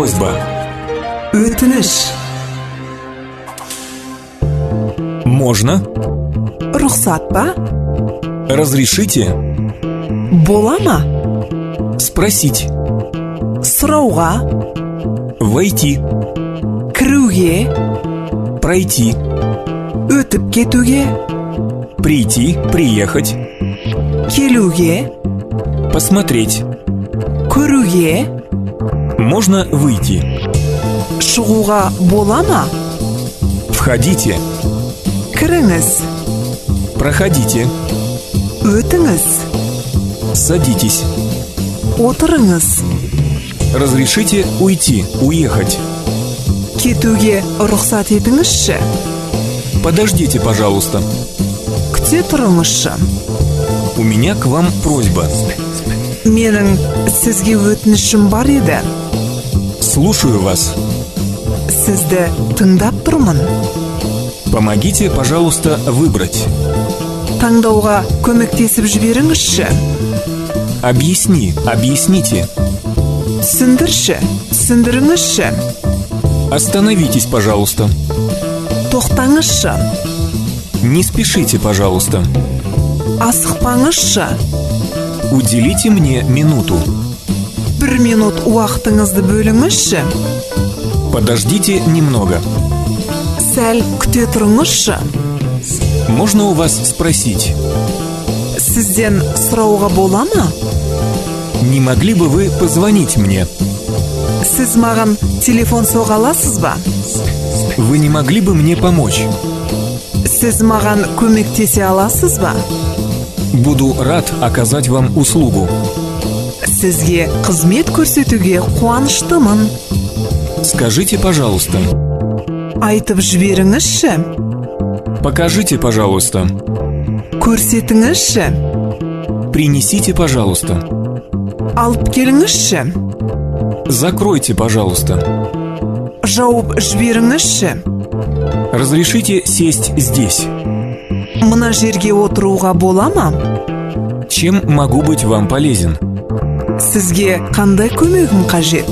Просьба. Өтініш. Можно? Рұқсат па? Разрешите? Бола ма? Спросить. Сұрауға. Войти. Кіруге. Пройти. Өтіп кетуге. Прийти, приехать. Келуге. Посмотреть. Көруге. Можно выйти. Шығуға бола ма? Входите. Кіріңіз. Проходите. Өтіңіз. Садитесь. Отырыңыз. Разрешите уйти, уехать. Кетуге рұқсат етіңізші. Подождите, пожалуйста. Күте тұрыңызшы. У меня к вам просьба. Менің сізге өтінішім бар еді. Слушаю вас. Сізді тыңдап тұрмын. Помогите, пожалуйста, выбрать. Таңдауға көмектесіп жіберіңізші. Объясни, объясните. Түсіндірші, түсіндіріңізші. Остановитесь, пожалуйста. Тоқтаңызшы. Не спешите, пожалуйста. Асықпаңызшы. Уделите мне минуту. Бір минут уақытыңызды бөліңізші. Подождите немного. Сәл күте тұрыңызшы. Можно у вас спросить? Сізден сұрауға бола ма? Не могли бы вы позвонить мне? Сіз маған телефон соға аласыз ба? Вы не могли бы мне помочь? Сіз маған көмектесе аласыз ба? Буду рад оказать вам услугу. Сізге қызмет көрсетуге қуаныштымын. Скажите, пожалуйста. Айтып жіберіңізші. Покажите, пожалуйста. Көрсетіңізші. Принесите, пожалуйста. Алып келіңізші. Закройте, пожалуйста. Жауып жіберіңізші. Разрешите сесть здесь. Мына жерге отыруға бола ма? Чем могу быть вам полезен? Сізге қандай көмегім қажет?